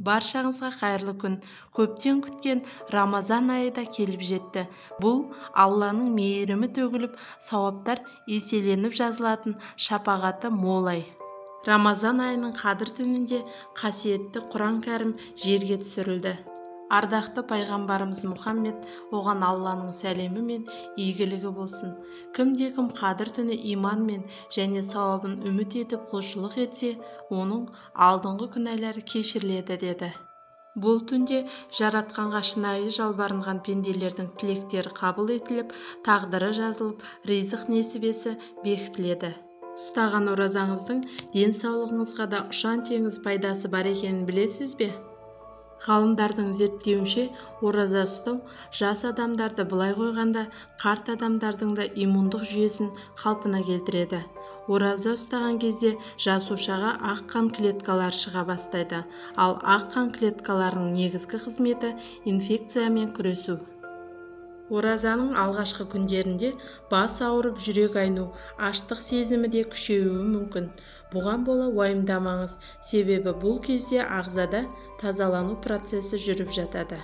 Баршаңызға қайырлы күн. Көптен күткен Рамазан айы да келіп жетті. Бұл Алланың мейірімі төгіліп, сауаптар еселеніп жазылатын шапағаты мол ай. Рамазан айының қадір түнінде қасиетті Құран кәрім жерге түсірілді. Ардақты пайғамбарымыз Мұхаммед, оған Алланың сәлемі мен игілігі болсын. Кімде-кім қадір түні иманмен және сауабын үміт етіп құлшылық етсе, оның алдыңғы күнәлары кешіріледі деді. Бұл түнде жаратқанға шынайы жалбарынған пенделердің тілектері қабыл етіліп, тағдыры жазылып, ризық несібесі бекітіледі. Ұстаған оразаңыздың денсаулығыңызға да ұшан-теңіз пайдасы бар екенін білесіз бе? Ғалымдардың зерттеуінше, ораза ұстау жас адамдарды былай қойғанда, қарт адамдардың да иммундық жүйесін қалпына келтіреді. Ораза ұстаған кезде жасушаға ақ қан клеткалары шыға бастайды, ал ақ қан клеткаларының негізгі қызметі инфекциямен күресу. Оразаның алғашқы күндерінде бас ауырып, жүрек айну, аштық сезімі де күшеюі мүмкін. Бұған бола уайымдамаңыз, себебі бұл кезде ағзада тазалану процесі жүріп жатады.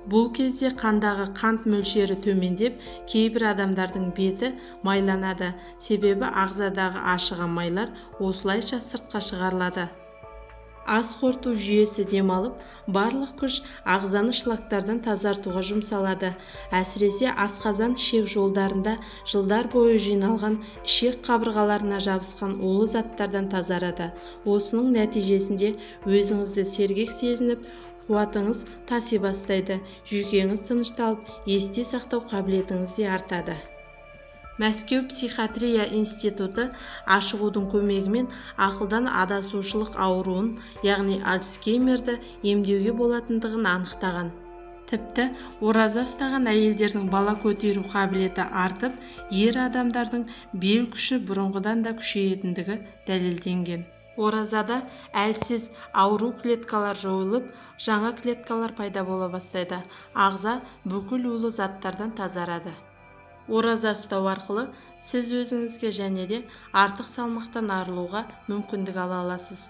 Бұл кезде қандағы қант мөлшері төмендеп, кейбір адамдардың беті майланады, себебі ағзадағы ашыған майлар осылайша сыртқа шығарылады. Ас қорыту жүйесі демалып, барлық күш ағзаны шлактардан тазартуға жұмсалады. Әсіресе асқазан ішек жолдарында жылдар бойы жиналған ішек қабырғаларына жабысқан улы заттардан тазарады. Осының нәтижесінде өзіңізді сергек сезініп, қуатыңыз таси бастайды, жүйкеңіз тынышталып, есте сақтау қабілетіңіз де артады. Мәскеу психиатрия институты ашығудың көмегімен ақылдан адасушылық ауруын, яғни Альцгеймерді емдеуге болатындығын анықтаған. Тіпті ораза ұстаған әйелдердің бала көтеру қабілеті артып, ер адамдардың бел күші бұрынғыдан да күшейетіндігі дәлелденген. Оразада әлсіз ауру клеткалар жойылып, жаңа клеткалар пайда бола бастайды. Ағза бүкіл улы заттардан тазарады. Ораза ұстау арқылы сіз өзіңізге және де артық салмақтан арылуға мүмкіндік ала аласыз.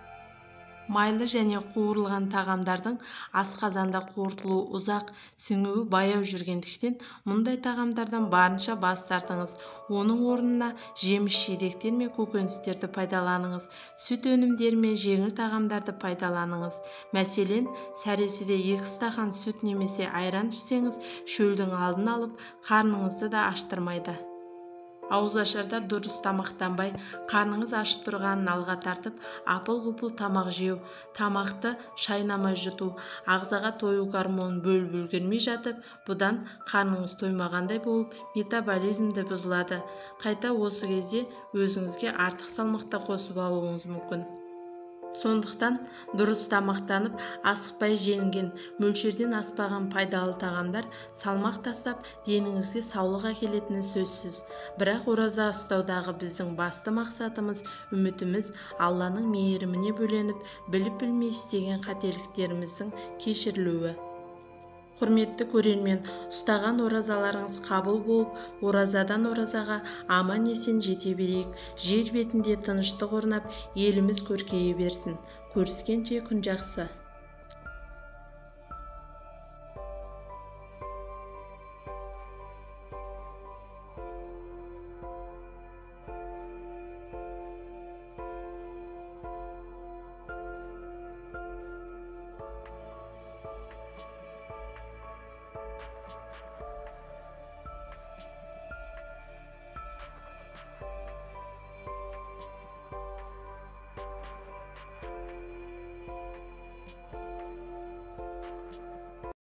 Майлы және қуырылған тағамдардың асқазанда қорытылуы ұзақ, сіңуі баяу жүргендіктен мұндай тағамдардан барынша бас тартыңыз. Оның орнына жеміс-жидектер мен көкөністерді пайдаланыңыз. Сүт өнімдері мен жеңіл тағамдарды пайдаланыңыз. Мәселен, сәресіде 2 стақан сүт немесе айран ішсеңіз, шөлдің алдын алып, қарныңызды да аштырмайды. Ауызашарда дұрыс тамақтанбай, қарныңыз ашып тұрғанын алға тартып, апыл-ғұпыл тамақ жеу, тамақты шайнамай жұту, ағзаға тою гормонын бөліп үлгермей жатып, бұдан қарныңыз тоймағандай болып, метаболизм де бұзылады. Қайта осы кезде өзіңізге артық салмақ та қосып алуыңыз мүмкін. Сондықтан дұрыс тамақтанып, асықпай желінген, мөлшерден аспаған пайдалы тағамдар салмақ тастап, деніңізге саулық әкелетіні сөзсіз. Бірақ ораза ұстаудағы біздің басты мақсатымыз, үмітіміз Алланың мейіріміне бөленіп, біліп-білмей істеген қателіктеріміздің кешірілуі. Құрметті көрермен, ұстаған оразаларыңыз қабыл болып, оразадан оразаға аман-есен жете берейік. Жер бетінде тыныштық орнап, еліміз көркейе берсін. Көріскенше күн жақсы.